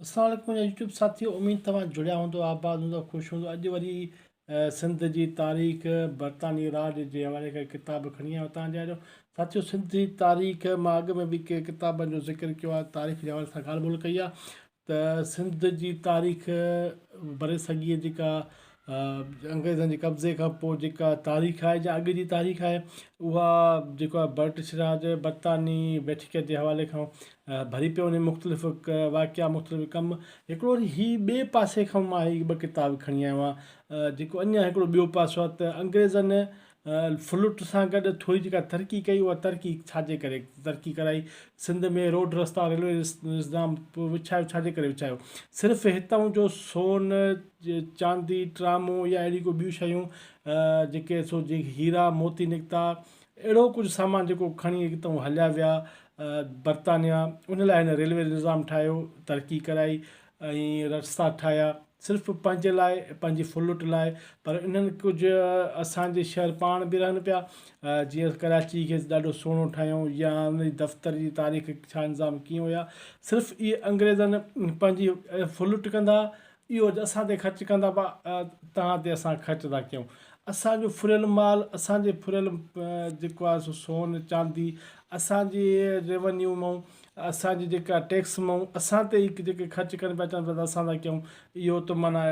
اسلام عليڪم منهنجا يوٽيوب ساٿيو اميد توهان جڙيا هوندو آباد هوندو خوش هوندو اڄ وري سنڌ جي تاريخ برطاني راڄ جي حوالي کان ڪتاب کڻي آيو توهان جي آڏو ساٿيو سنڌ جي تاريخ مان اڳ ۾ به ڪي ڪتابن جو ذڪر ڪيو آهي تاريخ جي حوالي سان ڳالهه ٻولهه ڪئي آهي ته سنڌ جي تاريخ برصغير جيڪا انگريزن جي قبضي کان پوء جيڪا تاريخ آهي جا اڳ جي تاريخ آهي اها جيڪو آهي برٽش راڄ برطاني بيٺڪيت جي حوالي کان ڀري پيو وڃي مختلف واقعا مختلف ڪم هڪڙو وري هي ٻئي پاسي کان مان هي ٻه ڪتاب کڻي آيو آهيان جيڪو اڃا هڪڙو ٻيو پاسو آهي ته انگريزن ڦرلٽ سان گڏ ٿوري جيڪا ترقي ڪئي اها ترقي ڇا جي ڪري ترقي ڪرائي سنڌ ۾ روڊ رستا ريلوي نظام وڇايو ڇا جي ڪري وڇايو صرف هتان جو سون چاندي ٽرامو يا اهڙي ڪو ٻيون شيون جيڪي سو جي هيرا موتي نڪتا اهڙو ڪجهه سامان جيڪو کڻي هتان هليا ويا برطانيا ان لاء هن ريلوي نظام ٺاهيو ترقي ڪرائي ۽ رستا ٺاهيا صرف پنهنجي لاء پنهنجي ڦرلٽ لاء پر انهن ڪجهه اسان جي شهر پاڻ به رهن پيا جيئن ڪراچي کي ڏاڍو سهڻو ٺاهيائون يا ان جي دفتر جي تاريخ ڇا انتظام ڪيئن هيا صرف اهي انگريزن پنهنجي ڦرلٽ ڪندا اهو اسان تي خرچ ڪندا پا توهان تي اسان خرچ ٿا ڪيون اسان جو ڦريل مال اسان جي ڦريل جيڪو آهي سو سون چاندي اسان جي ريونيو مئون اسان جي جيڪا ٽيڪس مئون اسان تي ئي جيڪي خرچ ڪرڻ پيا چون پيا ته اسان ٿا ڪيون اهو ته معنيٰ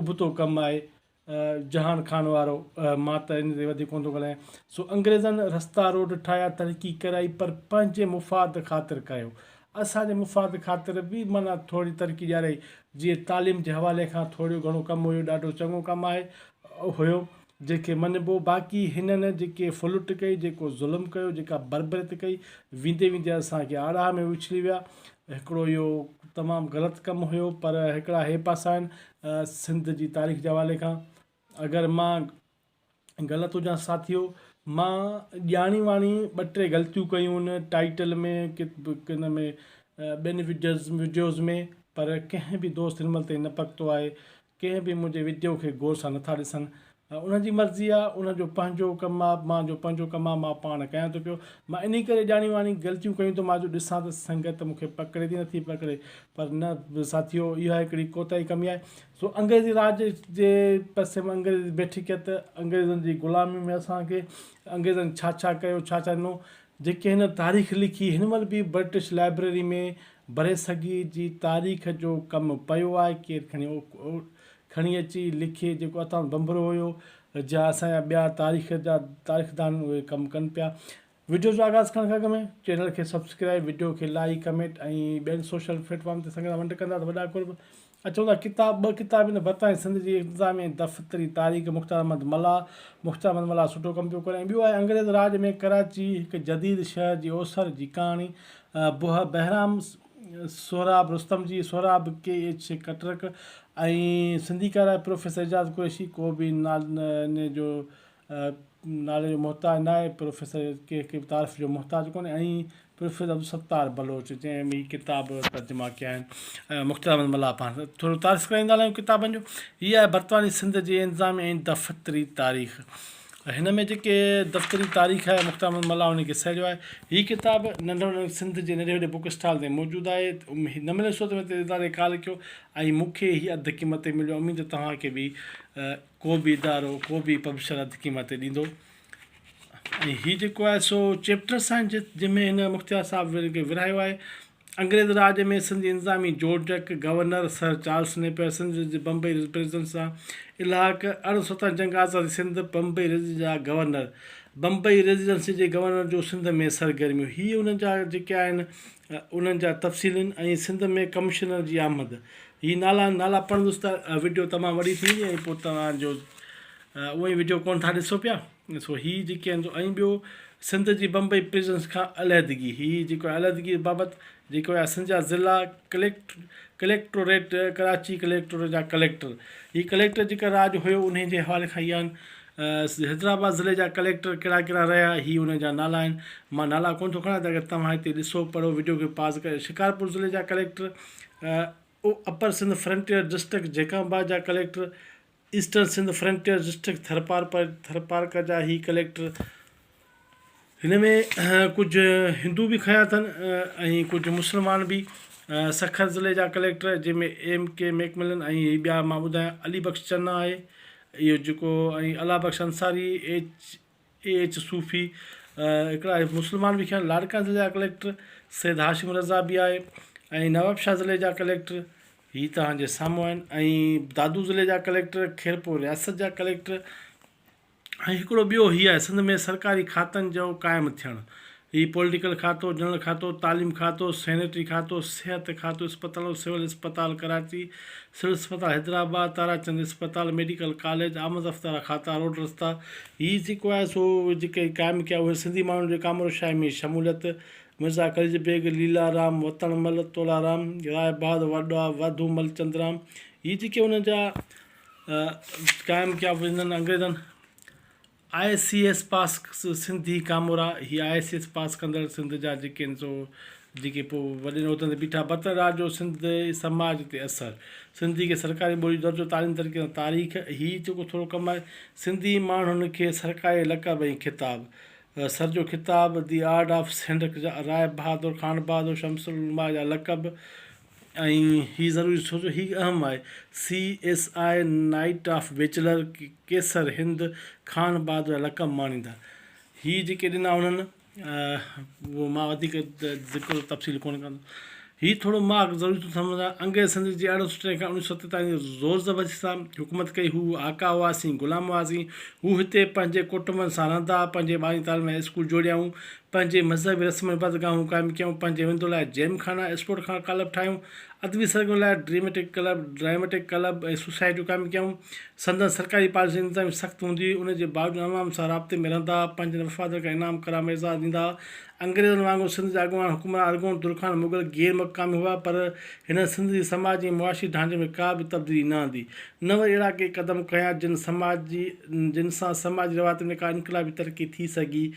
ابتو ڪم آهي جهان خان وارو مان ته ان تي وڌيڪ ڪونه ٿو ڳالهايان سو انگريزن رستا روڊ ٺاهيا ترقي ڪرائي پر پنهنجي مفاد خاطر ڪيو اسان جي مفاد خاطر به معنيٰ ٿوري ترقي ڏياري جيئن تعليم جي حوالي کان ٿورو گهڻو ڪم هيو ڏاڍو چڱو ڪم آهي هيو جنهن کي مڃبو باقي هنن جيڪي ڦرلٽ ڪئي جيڪو ظلم ڪيو جيڪا بربريت ڪئي ويندي ويندي اسان کي آڙاهه ۾ اڇلي ويا هڪڙو اهو تمام غلط ڪم هيو پر هڪڙا هي پاسا آهن سنڌ جي تاريخ جي حوالي کان اگر مان غلط هجان ساٿيو مان ڄاڻي واڻي ٻه ٽي غلطيون ڪيون آهن ٽائيٽل ۾ ڪن ۾ ٻين وڊيوز وڊيوز ۾ پر ڪنهن به دوست هن مهل تائين نه پڪتو آهي ڪنهن به منهنجي وڊيو کي غور سان نٿا ڏسن انهن جي مرضي آ انهن جو پنهنجو ڪم آ مان جو پنهنجو ڪم آ مان پاڻ ڪيان ٿو پيو مان انهي ڪري ڄاڻي واڻي غلطيون ڪيون ته مان جو ڏسان ته سنگت مون کي پڪڙي ٿي نٿي پڪڙي پر نه ساٿيو اها هڪڙي ڪوتاهي ڪمي آهي سو انگريزي راڄ جي پسي ۾ انگريزي بيٺڪيت انگريزن جي غلامي ۾ اسان کي انگريزن ڇا ڇا ڪيو ڇا ڇا ڏنو جيڪي هن تاريخ لکي هن مهل به برٽش لائبريري ۾ برصغير جي تاريخ جو ڪم پيو آهي ڪير کڻي کڻي اچي لکي جيڪو اتان بنڀرو هيو جا اسان جا ٻيا تاريخ جا تاريخدان اهي ڪم ڪن پيا وڊيو جو آغاز ڪرڻ کان اڳ ۾ چينل کي سبسڪرائب وڊيو کي لائيڪ ڪمينٽ ۽ ٻين سوشل پليٽ فارم تي سنگت سان ونڊ ڪندا ته وڏا قرب اچون ٿا ڪتاب ٻه ڪتاب هن برطانيه سنڌ جي انتظامي ۽ دفتري تاريخ مختيار احمد ملاح مختيار احمد ملاح سٺو ڪم پيو ڪري ۽ ٻيو آهي انگريز راڄ ۾ ڪراچي هڪ جديد شهر جي اوسر جي ڪهاڻي بهرام سهراب رستمجي، سهراب ڪي ايڇ ڪٽرڪ ۽ سنڌيڪار آهي پروفيسر اعجاز قريشي ڪو به نالي جو نالي جو محتاج ناهي پروفيسر ڪنهن کي به تعارف جو محتاج ڪونهي ۽ پروفيسر عبدالستار بلوچ جنهن هي ڪتاب ترجما ڪيا آهن مختيار احمد ملاح پاڻ ٿورو تعارف ڪرائيندا هلون ڪتابن جو هي آهي برطاني سنڌ جي انتظامي ۽ دفتري تاريخ هن ۾ جيڪي دفتري تاريخ آهي مختيار احمد ملاح ان کي سهيڙيو آهي. هي ڪتاب ننڍي وڏي سنڌ جي ننڍي وڏي بڪ اسٽال تي موجود آهي. نه ملي صورت ۾ ته اداري ڪال ڪيو ۽ مون کي هي اڌ قيمت تي مليو. اميد ته توهان کي به ڪو به ادارو ڪو به پبلشر اڌ قيمت تي ڏيندو. ۽ هي جيڪو آهي سو چيپٽرس آهن جنهن ۾ هن مختيار صاحب ورهايو آهي. انگريز راڄ ۾ سنڌ جي انتظامي جوڙجڪ، governor sir Charles Napier Sindh جي بمبئي پريزيڊنسي سان الحاق، 1857 جنگ آزادي سنڌ، بمبئي ريزيڊنسي جا گورنر، بمبئي ريزيڊنسي جي گورنر جون سنڌ ۾ سرگرميون، هي انهن جا جيڪي آهن انهن جا تفصيل آهن ۽ سنڌ ۾ ڪمشنر جي آمد، هي نالا نالا پڙهندس ته وڊيو تمام وڏي ٿي ويندي ۽ پوء توهان جو اونئن ئي وڊيو ڪونه ٿا ڏسو پيا. سو هي جيڪي آهن سو ۽ ٻيو سنڌ جي بمبئي پرزنس کان علحدگي هي جيڪو آهي علحدگي بابت جيڪو آهي سنڌ جا ضلع ڪليڪٽ ڪليڪٽوريٽ ڪراچي ڪليڪٽوريٽ جا ڪليڪٽر هي ڪليڪٽر جيڪا راڄ هيو انهي جي حوالي کان هي آهن حيدرآباد ضلعي جا ڪليڪٽر ڪهڙا ڪهڙا رهيا هي انهن جا نالا آهن مان نالا ڪونه ٿو کڻان ته اگر توهان هتي ڏسو پڙهو وڊيو کي پاز ڪري شڪارپور ضلعي جا collector upper Sindh frontier district Jacobabad جا collector eastern Sindh frontier district Tharparkar Tharparkar جا هي ڪليڪٽر هن ۾ ڪجهه هندو به کنيا اٿن ۽ ڪجهه مسلمان به. سکر ضلعي جا ڪليڪٽر جنهن ۾ ايم ڪي ميڪملن ۽ هي ٻيا مان ٻڌايان علي بخش چنا آهي اهو جيڪو ۽ Allah Bakhsh Ansari H A H Sufi هڪڙا مسلمان به کيان لاڙڪاڻي ضلعي جا ڪليڪٽر سيد هاشم رضا به آهي ۽ نوابشاهه ضلعي جا ڪليڪٽر هي توهان جي سامهون آهن ۽ دادو ضلعي جا ڪليڪٽر خيرپور رياست جا ڪليڪٽر ۽ هڪڙو ٻيو هي آهي سنڌ ۾ سرڪاري کاتن جو قائم ٿيڻ. هي پوليٽيڪل کاتو، جنرل کاتو، تعليم کاتو، سينيٽري کاتو، صحت کاتو، اسپتالون، سول اسپتال ڪراچي، سول اسپتال حيدرآباد، تاراچند اسپتال، ميڊيڪل ڪاليج، آمد رفت وارا کاتا، روڊ رستا، هي جيڪو آهي سو جيڪي قائم ڪيا اهي سنڌي ماڻهن جي ڪامورشاهي ۾ شموليت، مرزا قليچ بيگ، ليلا رام، وطڻ مل، تولا رام، راء بهادر وڏا، واڌو مل چندرام، هي جيڪي انهن جا قائم ڪيا ويندن انگريزن آء سي ايس پاس سنڌي ڪامورا هي آء سي ايس پاس ڪندڙ سنڌ جا جيڪي آهن سو جيڪي پوء وڏن عهدن تي بيٺا برطانيه راڄ جو سنڌ سماج تي اثر سنڌي کي سرڪاري ٻولي جو درجو تعليم ترقي تاريخ هي جيڪو ٿورو ڪم آهي سنڌي ماڻهن کي سرڪاري لقب ۽ خطاب سر جو خطاب the art of سينڊڪ راء بهادر خان بهادر شمس العلماء جا لقب ۽ هي ضروري ڇو جو هي اهم آهي. C S I knight of bachelor Qaiser Hind Khan Bahadur جا لقب ماڻيندا. هي جيڪي ڏنا انهن اهو مان وڌيڪ ذڪر تفصيل ڪونه ڪندس. هي ٿورو مان ضروري ٿو سمجهان انگريز سنڌ جي 1803 کان 1970 تائين زور زبردستي سان حڪومت ڪئي. هو آقا هئاسين غلام هئاسين. هو هتي پنهنجي ڪٽنبن سان رهندا ها. پنهنجي ٻارين تعليم لاء اسڪول جوڙيائون. پنهنجي مذهبي رسم ۽ عبادتگاهون قائم ڪيائون، پنهنجي وندر لاء جيم خانا، اسپورٽ ڪلب ٺاهيون، ادبي سرگرمين لاء ڊريميٽڪ ڪلب، Dramatic Club، ۽ سوسائٽيون قائم ڪيائون. سندن سرڪاري پاليسي انتظامي سخت هوندي هئي، ان جي باوجود عوام سان رابطي ۾ رهندا هئا، پنهنجن وفادارن کي انعام ڪرام اعزاز ڏيندا هئا. انگريزن وانگر سنڌ جا اڳواڻ حڪمران ارغون، ترخان، مغل غير مقامي هئا، پر هنن سنڌ جي سماجي ۽ معاشي ڍانچي ۾ ڪا به تبديلي نه آندي، نه وري اهڙا ڪي قدم کنيا جن سان سماجي روايتن ۾ ڪا انقلابي ترقي ٿي سگهي.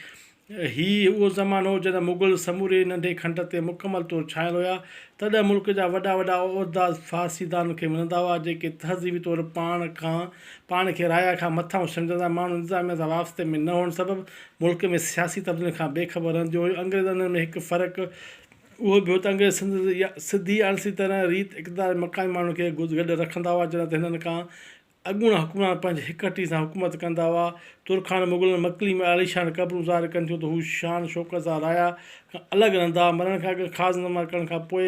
هي اهو زمانو هو جڏهن مغل سموري ننڍي کنڊ تي مڪمل طور ڇانيل هيا، تڏهن ملڪ جا وڏا وڏا عهدا فارسيدانن کي ملندا هئا، جيڪي تهذيبي طور پاڻ کان پاڻ کي رعايا کان مٿانهون سمجهندا ماڻهو انتظاميه سان واسطي ۾ نه هئڻ سبب ملڪ ۾ سياسي تبديلين کان بي خبر رهنديون هيون. انگريزن ۾ هڪ فرق اهو به هو ته انگريز سنڌ سڌي اڻسڌي طرح ريت اقتدار ۾ مقامي ماڻهن کي گڏ رکندا هئا، جڏهن ته هنن کان اڳوڻا حڪمران پنهنجي هڪ هٽي سان حڪومت ڪندا هئا. ترخان مغلن مڪلي ۾ عاليشان قبرون ظاهر ڪن ٿيون ته هو شان شوڪت سان رعايا کان الڳ رهندا هئا. مرڻ کان اڳ خاص انتظام ڪرڻ کان پوء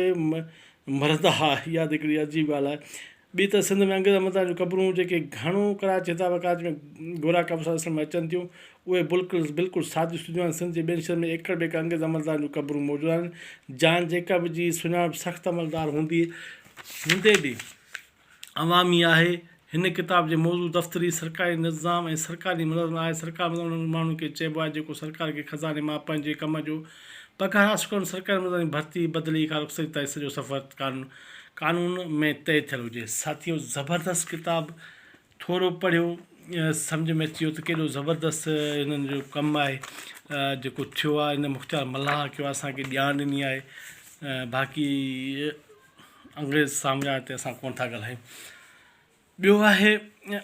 مرندا هئا. اها ته هڪڙي عجيب ڳالهه آهي. ٻي طرف سنڌ ۾ انگريز عملدارن جون قبرون جيڪي گهڻو ڪراچي حيدرآباد ڪراچي ۾ گورا قبرستان ڏسڻ ۾ اچن ٿيون اهي بلڪل بلڪل ساديون سڌيون آهن. سنڌ جي ٻين شهرن ۾ ايڪڙ ٻيڪڙ انگريز عملدارن جون قبرون موجود آهن. جان جيڪب جي سڃاڻپ سخت عملدار هوندي هوندي به عوامي آهي. هن ڪتاب جي موضوع دفتري سرڪاري نظام ۽ سرڪاري ملازم آهي. سرڪاري ملازم انهن ماڻهن کي چئبو آهي جيڪو سرڪار کي خزاني مان پنهنجي ڪم جو پگهار حاصل ڪرڻ، سرڪاري ملازم جي ڀرتي، بدلي کان رخصتي تائين سڄو سفر قانون ۾ طئي ٿيل هجي. ساٿيو زبردست ڪتاب ٿورو پڙهيو سمجهه ۾ اچي ويو ته ڪيڏو زبردست هنن جو ڪم آهي جيڪو ٿيو آهي هن مختيار ملاح ڪيو آهي اسان کي ڄاڻ ڏني آهي باقي انگريز سامراج تي اسان ڪونه ٿا ڳالهايون. ٻيو آهي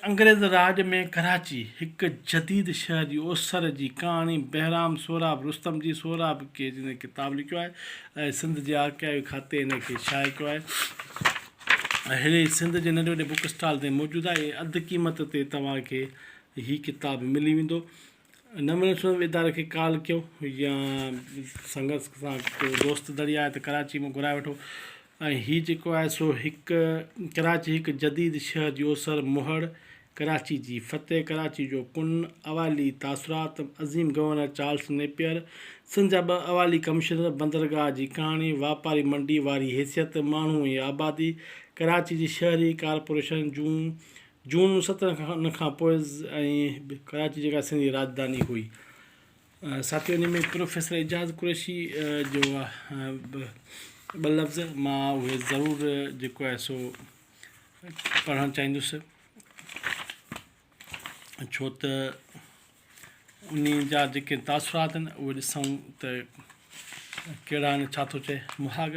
انگريز راڄ ۾ ڪراچي هڪ جديد شهر جي اوسر جي ڪهاڻي بهرام سهراب رستم جي سهراب ڪي جن ڪتاب لکيو آهي ۽ سنڌ جي آرڪائيو کاتي هن کي شايع ڪيو آهي ۽ هي سنڌ جي ننڍي وڏي بڪ اسٽال تي موجود آهي اڌ قيمت تي توهان کي هي ڪتاب ملي ويندو. نه ملڻ سبب اداري کي ڪال ڪيو يا سنگت سان ڪو دوست ڌڙي آهي ته ڪراچي مان گهرائي وٺو ۽ هي جيڪو آهي سو هڪ ڪراچي هڪ جديد شهر جي اوسر مهڙ ڪراچي جي فتح ڪراچي جو ڪن اوائلي تاثرات عظيم گورنر چارلس نيپئر سنڌ جا ٻه اوائلي ڪمشنر بندرگاهه جي ڪهاڻي واپاري منڊي واري حيثيت ماڻهو ۽ آبادي ڪراچي جي شهري ڪارپوريشن جون جون 17 کان ان کان پوء ۽ ڪراچي جيڪا سنڌ جي راڄڌاني هئي. ساٿيو ان ۾ پروفيسر اعجاز قريشي جو ٻه لفظ مان اهي ضرور جيڪو آهي سو پڙهڻ چاهيندس ڇو ته انهي جا جيڪي تاثرات آهن اهي ڏسون ته ڪهڙا آهن ڇا ٿو چئي مهاڳ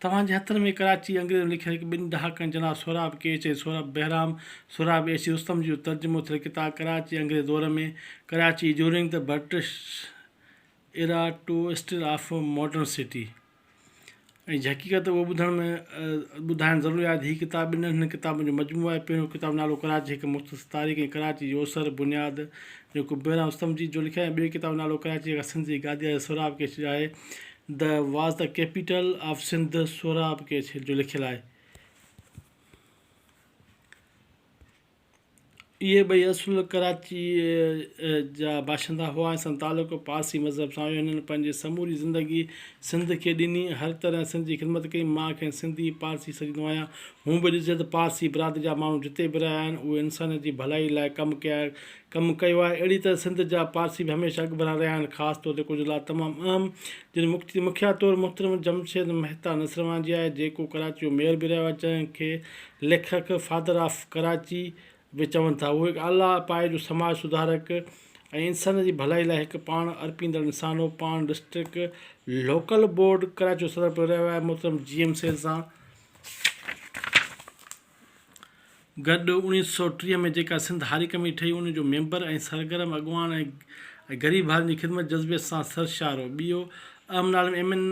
توهان جي هٿن ۾ ڪراچي انگريزي ۾ لکيل هڪ ٻن ڏهاڪن جناب Sohrab K H ۽ Sohrab Behram Sohrab H Rustam جو ترجمو ٿيل ڪتاب ڪراچي انگريز دور ۾ Karachi during the British era to still of modern city. ۽ حقيقت اهو ٻڌڻ ۾ ٻڌائڻ ضروري آهي ته هي ڪتاب ٻن ننڍن ڪتابن جو مجموعو آهي. پهريون ڪتاب نالو ڪراچي هڪ مختصر تاريخ ۽ ڪراچي جي اوسر، بنياد، جيڪو بهرام رستمجي جو لکيل آهي ۽ ٻيو ڪتاب نالو ڪراچي جيڪا سنڌ جي گادي آهي سهراب ڪيڇ جو آهي The Was the Capital of Sindh Sohrab Kech جو لکيل آهي. اهي ٻئي اصل ڪراچيء جا باشندا هئا ۽ سندن تعلق پارسي مذهب سان هيو. هنن پنهنجي سموري زندگي سنڌ کي ڏني. هر طرح سنڌ جي خدمت ڪئي. مان کين سنڌي پارسي سڏيندو آهيان. هونء به ڏسجي ته پارسي برادري جا ماڻهو جتي به رهيا آهن، اهي انسانيت جي ڀلائي لاء ڪم ڪيا ڪم ڪيو آهي. اهڙي طرح سنڌ جا پارسي به هميشه اڳڀرا رهيا آهن. خاص طور تي ڪجهه لاء تمام اهم، جن مکيه طور محترم جمشيد مهتا نصروانجي آهي، جيڪو ڪراچي جو ميئر به رهيو آهي، جنهن کي ليکڪ فادر آف ڪراچي به چون ٿا. هو هڪ اعليٰ پائي جو سماج سڌارڪ ۽ انسانيت جي ڀلائي لاء هڪ پاڻ ارپيندڙ انسان هو. پاڻ ڊسٽرڪٽ لوڪل بورڊ ڪراچي جو صدر پڻ رهيو آهي. محترم جي ايم سيد سان گڏ 1930 ۾ جيڪا سنڌ هاري ڪميٽي ٺهي ان جو ميمبر ۽ سرگرم اڳواڻ ۽ غريب هارين جي خدمت جذبي سان سرشار هو. ٻيو اهم نالو ايم اين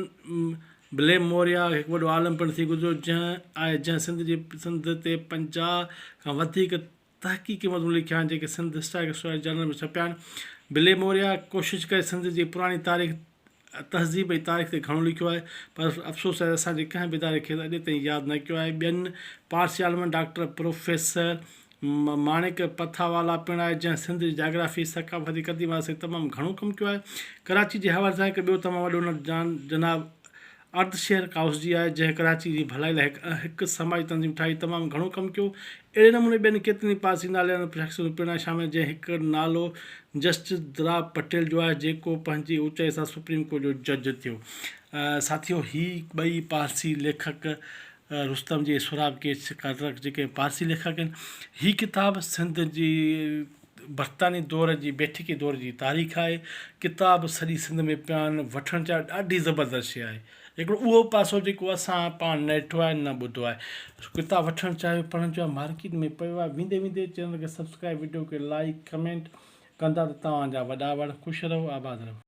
بليم موريا هڪ وڏو عالم پڻ ٿي گذريو، جنهن آهي جنهن سنڌ جي سنڌ تي 50 کان وڌيڪ تحقيقي مضمون لکيا آهن، جيڪي سنڌ هسٽاريڪل سوسائٽي جرنل ۾ ڇپيا آهن. بليم موريا ڪوشش ڪري سنڌ جي پراڻي تاريخ، تهذيب ۽ تاريخ تي گهڻو لکيو آهي، پر افسوس آهي ته اسان جي ڪنهن به اداري کيس اڄ تائين ياد نه ڪيو آهي. ٻين پارسي عالمن ڊاڪٽر پروفيسر ماڻڪ پٿاوالا پڻ آهي، جنهن سنڌ جي جاگرافي، ثقافتي قديم ورثي تي تمام گهڻو ڪم ڪيو آهي. ڪراچي جي حوالي سان هڪ ٻيو تمام وڏو نالو جناب اردشير ڪائوسجي آهي، جنهن ڪراچي جي ڀلائي لاء هڪ سماجي تنظيم ٺاهي تمام گهڻو ڪم ڪيو. اهڙي نموني ٻين ڪيترين ئي پارسي ناليوارن شخصيتون پڻ شامل آهن، جنهن هڪ نالو جسٽس دراب پٽيل جو آهي، جيڪو پنهنجي اوچائي سان سپريم ڪورٽ جو جج ٿيو. ساٿيو هي ٻئي پارسي ليکڪ رستم جي سهراب ڪيچ ڪرڪ جيڪي پارسي ليکڪ آهن هي ڪتاب سنڌ جي برطاني دور جي بيٺڪي دور جي تاريخ آهي ڪتاب سڄي سنڌ ۾ پيا آهن وٺڻ چاهيو ڏاڍي زبردست شي آهي هڪڙو اهو پاسو جيڪو اسان پاڻ نه ڏٺو آهي نه ٻڌو آهي ڪتاب وٺڻ چاهيو پڙهڻ چاهيو مارڪيٽ ۾ پيو آهي ويندي ويندي چينل کي سبسڪرائب وڊيو کي لائڪ ڪمينٽ ڪندا ته توهان جا وڏا وڙ خوش رهو آباد رهو.